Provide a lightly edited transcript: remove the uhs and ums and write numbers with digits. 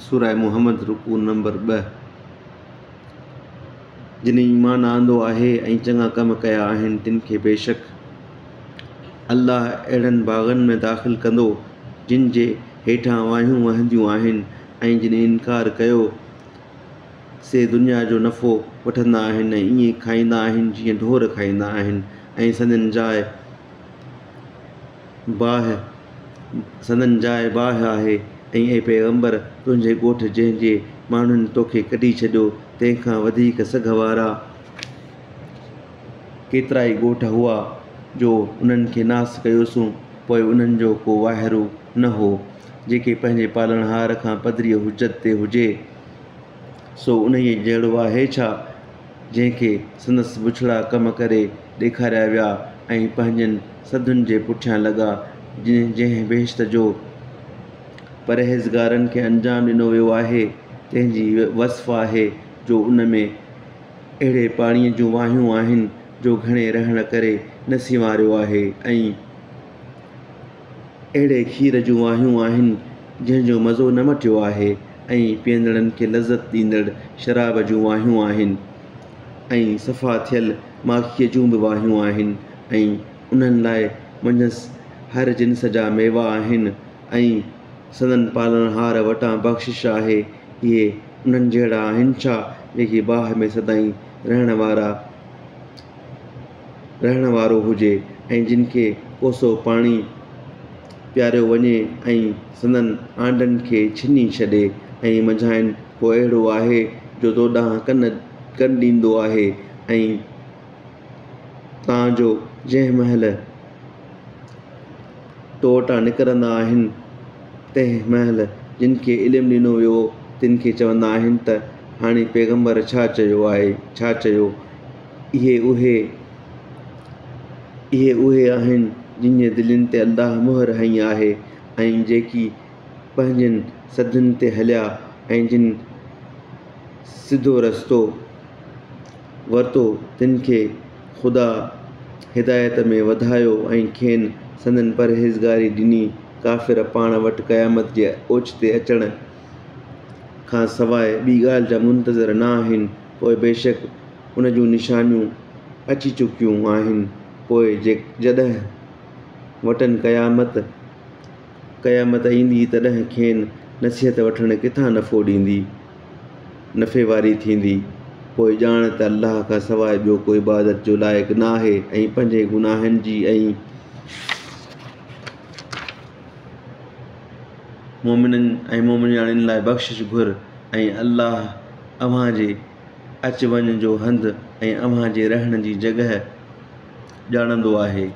سوره محمد رڪوع نمبر 2. جن ايمان آندو آهي ۽ چڱا ڪم ڪيا آهن تن کي بيشڪ الله اهڙن باغن ۾ داخل ڪندو جن جي هيٺان واهيون وهنديون آهن ۽ جن انڪار ڪيو سي دنيا جو نفعو وٺندا آهن ۽ ائين کائيندا آهن جيئن ڍور کائيندا آهن ۽ سندن جاء باهه سندن جاء باهه آهي ۽ اي پيغمبر! تنهنجي ڳوٺ جنهن جي ماڻهن توکي ڪڍي ڇڏيو، تنهن کان وڌيڪ سگهه وارا ڪيترائي ڳوٺ هئا، جو انهن کي ناس ڪيوسون، پوء انهن جو ڪو واهرو نه هو. جيڪي پنهنجي پالڻهار کان پڌريء حجت تي هجي، سو انهيء جهڙو آهي ڇا؟ جنهن کي سندس بڇڙا ڪم ڪري ڏيکاريا ويا ۽ پنهنجن سڌن جي پٺيان لڳا، جنهن بهشت جو پرهيزگارن کي انجام ڏنو ويو آهي، تنهن جي وصف آهي جو ان ۾ اهڙي پاڻيء جون واهيون آهن، جو گهڻي رهڻ ڪري نه سنواريو آهي ۽. اهڙي کير جون واهيون آهن، جنهن جو مزو نه مٽيو آهي ۽ پيئندڙن کي لذت ڏيندڙ شراب جون واهيون آهن ۽ صفا ٿيل ماکيء جون به واهيون آهن ۽ انهن لاء منجهس هر جنس جا ميوا آهن ۽ سندن پالڻهار وٽان بخشش آهي. اهي انهن جهڙا آهن ڇا، جيڪي باهه ۾ سدائين رهڻ وارا رهڻ وارو هجي ۽ جن کي ڪوسو پاڻي پياريو وڃي ۽ سندن آنڊن کي ڇني ڇڏي ۽ منجهانئن ڪو اهڙو آهي جو تو ڏانهن ڪن ڪن ڏيندو آهي ۽ تان جو جنهن مهل تو وٽان نڪرندا آهن تنهن مهل جن کي علم ڏنو ويو تن کي چوندا آهن ته هاڻي پيغمبر ڇا چيو آهي ڇا چيو اهي اهي اهي اهي آهن جن جي دلين تي الله مهر هنئي آهي ۽ جيڪي پنهنجين سڌن تي هليا ۽ جن سڌو رستو ورتو تن کي خدا هدايت ۾ وڌايو ۽ کين سندن پرهيزگاري ڏني. ڪافر پاڻ وٽ قيامت جي اوچتي اچڻ کان سواء ٻي ڳالهه جا منتظر نه آهن، پوء بيشڪ ان جون نشانيون اچي چڪيون آهن، پوء جڏهن وٽن قيامت قيامت ايندي تڏهن کين نصيحت وٺڻ ڪٿان نفعو ڏيندي، نفعي واري ٿيندي، پوء ڄاڻ ته الله کان سواء ٻيو ڪو عبادت جو لائق نه آهي ۽ پنهنجي گناهن جي ۽. مؤمنن ۽ مؤمنياڻين لاء بخشش گهر ۽ الله اوهان جي اچ وڃ جو هنڌ ۽ اوهان جي رهڻ جي جڳهه ڄاڻندو آهي.